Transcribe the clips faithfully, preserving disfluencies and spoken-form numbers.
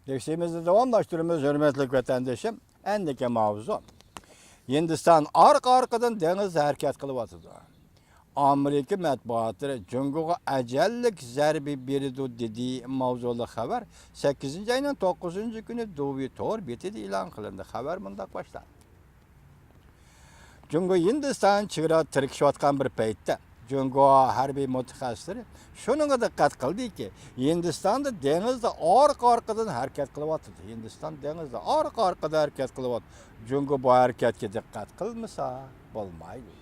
دەرسىمىزنى داۋاملاشتۇرىمىز، ھۆرمەتلىك ۋەتەندىشىم. ئەندىكى ماۋزۇ. ھىندىستان ئارقا-ئارقىدىن دېڭىزدا ھەرىكەت قىلىۋاتىدۇ. ئامېرىكا مەتبۇئاتلىرى جۇڭگوغا ئەجەللىك زەربە بېرىدۇ، دېدى ماۋزۇلۇق خەۋەر سەككىزىنچى ئاينىڭ توققۇزىنچى كۈنى دۇۋى تور بېتىدە ئېلان قىلىندى. خەۋەر مۇنداق باشلاندى. جۇڭگو ھىندىستان چېگرا تىركىشىۋاتقان بىر پەيتتە، جۇڭگو ھەربىي مۇتەخەسسىسلىرى شۇنىڭغا دىققەت قىلدىكى، ھىندىستاندا دېڭىزدا ئارقا-ئارقىدىن ھەرىكەت قىلىۋاتىدۇ. ھىندىستان دېڭىزدا ئارقا-ئارقىدىن ھەرىكەت قىلىۋاتىدۇ. جۇڭگو بۇ ھەرىكەتكە دىققەت قىلمىسا بولمايدۇ.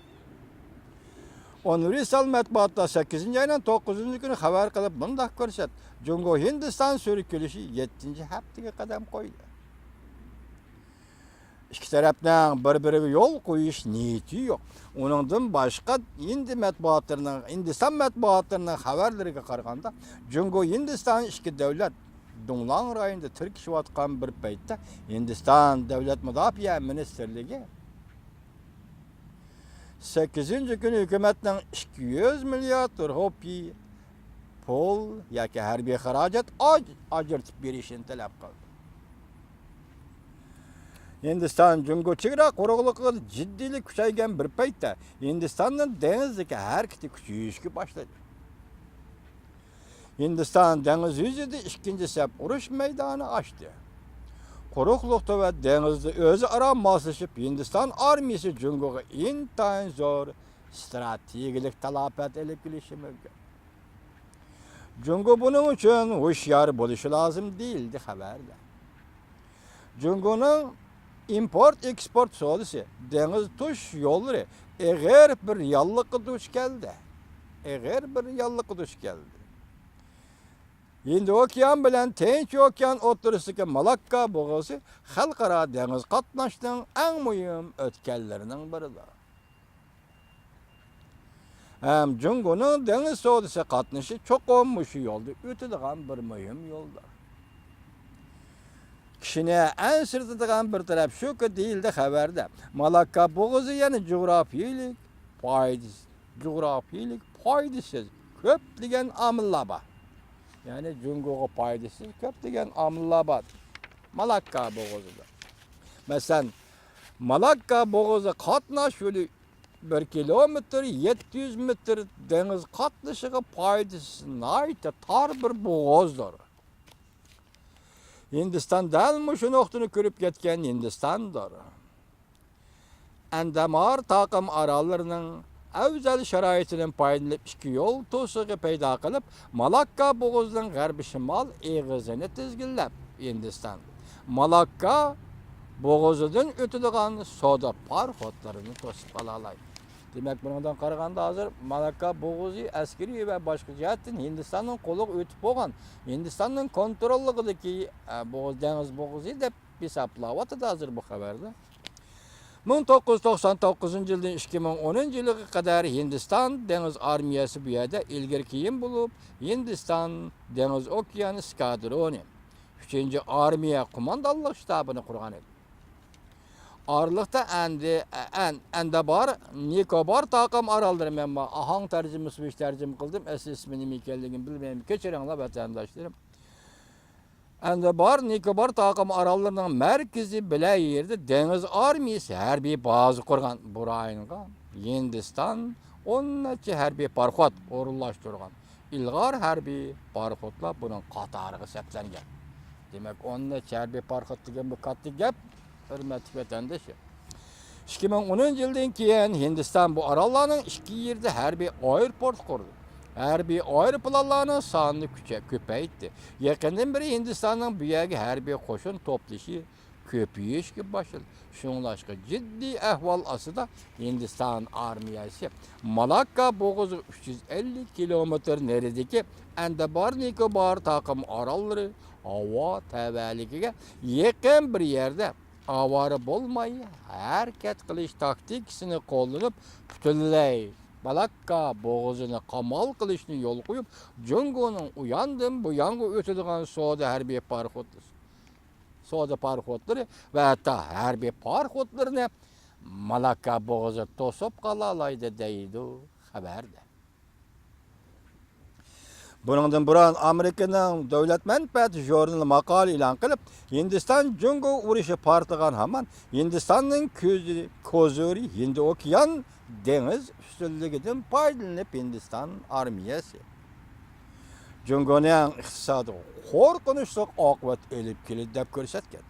ئۇنىۋېرسال مەتبۇئاتتا سەككىزىنچى ئاينىڭ توققۇزىنچى كۈنى خەۋەر قىلىپ مۇنداق كۆرسەتتى: جۇڭگو ھىندىستان سۈركىلىشى يەتتىنچى ھەپتىگە قەدەم قويدى. ئىككى تەرەپنىڭ بىر-بىرىگە يول قويۇش نىيىتى يوق. ئۇنىڭدىن باشقا، ھىندى مەتبۇئاتلىرىنىڭ، ھىندىستان مەتبۇئاتلىرىنىڭ خەۋەرلىرىگە قارىغاندا، جۇڭگو ھىندىستان ئىككى دۆلەت دۇڭلاڭ رايونىدا تىركىشىۋاتقان بىر پەيتتە، ھىندىستان دۆلەت مۇداپىئە مىنىستىرلىكى سەككىزىنچى كۈنى ھۆكۈمەتنىڭ ئىككى يۈز مىليارد روپىيە پۇل ياكى ھەربىي خىراجەت ئاج-، ئاجرىتىپ بېرىشىنى تەلەپ قىلدى. ھىندىستان جۇڭگو چېگرا قۇرۇقلۇقىدا جىددىيلىك كۈچەيگەن بىر پەيتتە، ھىندىستاننىڭ دېڭىزدىكى ھەرىكىتى كۈچىيىشكە باشلىدى. ھىندىستان دېڭىز يۈزىدە ئىككىنچى سەپ ئۇرۇش مەيدانى ئاچتى. قۇرۇقلۇقتا ۋە دېڭىزدا ئۆزئارا ماسلىشىپ، ھىندىستان ئارمىيىسى جۇڭگوغا ئىنتايىن زور ستراتېگىيەلىك تالاپەت ئېلىپ كېلىشى مۇمكىن. جۇڭگو بۇنىڭ ئۈچۈن ھوشيار بولۇشى لازىم، دېيىلدى خەۋەردە. جۇڭگونىڭ ئىمپورت ئېكسپورت سودىسى دېڭىز توشۇش يوللىرى ئېغىر بىر ياللۇغقا دۇچ كەلدى. ئېغىر بىر ياللۇغقا دۇچ كەلدى. ھىندى ئوكيان بىلەن تىنچ ئوكيان ئوتتۇرىسىدىكى مالاككا بوغۇزى خەلقئارا دېڭىز قاتناشنىڭ ئەڭ مۇھىم ئۆتكەللىرىنىڭ بىرىدۇر. ھەم جۇڭگونىڭ دېڭىز سودىسى قاتنىشى چوقۇم مۇشۇ يولدا ئۆتىدىغان بىر مۇھىم يولدۇر. كىشىنى ئەنسىرىتىدىغان بىر تەرەپ شۇكى، دېيىلدى خەۋەردە، مالاككا بوغۇزى يەنە جۇغراپىيىلىك پايدىسى، جۇغراپىيىلىك پايدىسىز كۆپلىگەن ئامىللار بار. يەنى جۇڭگوغا پايدىسىز كۆپلىگەن ئامىللار بار. مالاككا بوغۇزىدا. مەسىلەن، مالاككا بوغۇزى قاتناش يولى بىر كىلومېتىر يەتتە يۈز مېتىر دېڭىز قاتنىشىغا پايدىسى ناھايىتى تار بىر بوغۇزدۇر. ھىندىستان دەل مۇشۇ نۇقتىنى كۆرۈپ يەتكەن ھىندىستاندۇر. ئەندەمار تاقىم ئاراللىرىنىڭ ئەۋزەل شارائىتىدىن پايدىلىنىپ، ئىككى يول توسۇقى پەيدا قىلىپ، مالاككا بوغۇزىنىڭ غەربىي شىمال ئېغىزىنى تىزگىنلەپ، ھىندىستان مالاككا بوغۇزىدىن ئۆتىدىغان سودا پاراخوتلىرىنى توسۇپ قالالايدۇ. دېمەك، بۇنىڭدىن قارىغاندا، ھازىر مالاككا بوغۇزى ئەسكىرىي ۋە باشقا جەھەتتىن ھىندىستاننىڭ قولىغا ئۆتۈپ بولغان، ھىندىستاننىڭ كونتروللۇقىدىكى، ئە، بوغۇز، دېڭىز بوغۇزى دەپ ھېسابلاۋاتىدۇ ھازىر بۇ خەۋەردە. مىڭ توققۇز يۈز توقسان توققۇزىنچى يىلدىن ئىككى مىڭ ئونىنچى يىلغا قەدەر ھىندىستان دېڭىز ئارمىيەسى بۇ يەردە ئىلگىرى كېيىن بولۇپ، ھىندىستان دېڭىز ئوكيان ئېسكادرونى، ئۈچىنچى ئارمىيە قوماندانلىق شتابىنى قۇرغان ئىدى. ئارىلىقتا ئەندى، ئەن-، ئەندەبار، نىكوبار تاقىم ئاراللىرى، مەن بۇ ئاھاڭ تەرجىمىسى بويىچە تەرجىمە قىلدىم، ئەسلى ئىسمى نېمە ئىكەنلىكىنى بىلمەيمەن، كەچۈرۈڭلار ۋەتەنداشلىرىم. ئەندىبار، نىكوبار تاقىم ئاراللىرىنىڭ مەركىزى بىلەن يېرىدە دېڭىز ئارمىيىسى ھەربىي بازا قۇرغان. بۇ رايونغا ھىندىستان ئون نەچچە ھەربىي پاراخوت ئورۇنلاشتۇرغان. ئىلغار ھەربىي پاراخوتلار بۇنىڭ قاتارىغا سەپلەنگەن. دېمەك، ئون نەچچە ھەربىي پاراخوت دېگەن بۇ كاتتا گەپ، ھۆرمەتلىك ۋەتەندىشىم. ئىككى مىڭ ئونىنچى يىلدىن كېيىن ھىندىستان بۇ ئاراللارنىڭ ئىككى يېرىدە ھەربىي ئايروپورت قۇردى. ھەربىي ئايروپىلانلارنىڭ سانىنى كۈچە-، كۆپەيتتى. يېقىندىن بېرى ھىندىستاننىڭ بۇ يەرگە ھەربىي قوشۇن توپلىشى كۆپىيىشكە باشلىدى. شۇڭلاشقا، جىددىي ئەھۋال ئاستىدا ھىندىستان ئارمىيەسى مالاككا بوغۇزىغا ئۈچ يۈز ئەللىك كىلومېتىر نېرىدىكى ئەندىبار نىكوبار تاقىم ئاراللىرى ھاۋا تەۋەلىكىگە يېقىن بىر يەردە ئاۋارە بولماي ھەرىكەت قىلىش تاكتىكىسىنى قوللىنىپ، پۈتۈنلەي مالاككا بوغۇزىنى قامال قىلىشنى يولغا قويۇپ، جۇڭگونىڭ ئۇياندىن بۇيانغا ئۆتىدىغان سودا ھەربىي پاراخوت، سودا پاراخوتلىرى ۋە ھەتتا ھەربىي پاراخوتلىرىنى مالاككا بوغۇزى توسۇپ قالالايدۇ، دەيدۇ خەۋەردە. بۇنىڭدىن بۇرۇن ئامېرىكىنىڭ دۆلەت مەنپەئەتى ژۇرنىلى ماقالە ئېلان قىلىپ، ھىندىستان جۇڭگو ئۇرۇشى پارتلىغان ھامان ھىندىستاننىڭ كۆزى، كوزىرى ھىندى ئوكيان دېڭىز ئۈستۈنلۈكىدىن پايدىلىنىپ، ھىندىستان ئارمىيەسى جۇڭگونىڭ ئىقتىسادىغا قورقۇنچلۇق ئاقىۋەت ئېلىپ كېلىدۇ دەپ كۆرسەتكەن.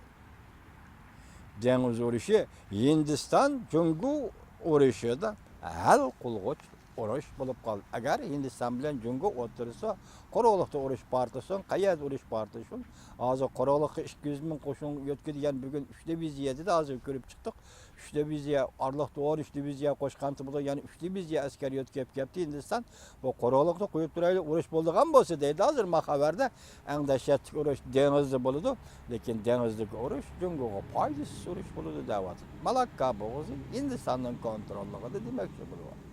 دېڭىز ئۇرۇشى ھىندىستان جۇڭگو ئۇرۇشىدا ھەل قىلغۇچ ئۇرۇش بولۇپ قالدى. ئەگەر ھىندىستان بىلەن جۇڭگو ئوتتۇرىسىدا قۇرۇقلۇقتا ئۇرۇش پارتلىسۇن، قەيەردە ئۇرۇش پارتلىسۇن، ھازىر قۇرۇقلۇققا ئىككى يۈز مىڭ قوشۇن يۆتكىدى، يەنە بۈگۈن ئۈچ دىۋىزىيە دېدى، ھازىر كۆرۈپ چىقتۇق. ئۈچ دىۋىزىيە، ئارىلىقتا ئون ئۈچ دىۋىزىيە قوشقانتى بولدى، يەنە ئۈچ دىۋىزىيە ئەسكەر يۆتكەپ كەپتۇ ھىندىستان. بۇ قۇرۇقلۇقتا قويۇپ تۇرايلى، ئۇرۇش بولىدىغان بولسا دەيدۇ. ھازىر ما خەۋەردە ئەڭ دەھشەتلىك ئۇرۇش دېڭىزدا بولىدۇ. لېكىن دېڭىزدىكى ئۇرۇش جۇڭگوغا پايدىسىز ئۇرۇش بولىدۇ دەۋاتىدۇ. مالاككا بوغۇزى ھىندىستاننىڭ كونتروللۇقىدا دېمەكچى بولىدۇ.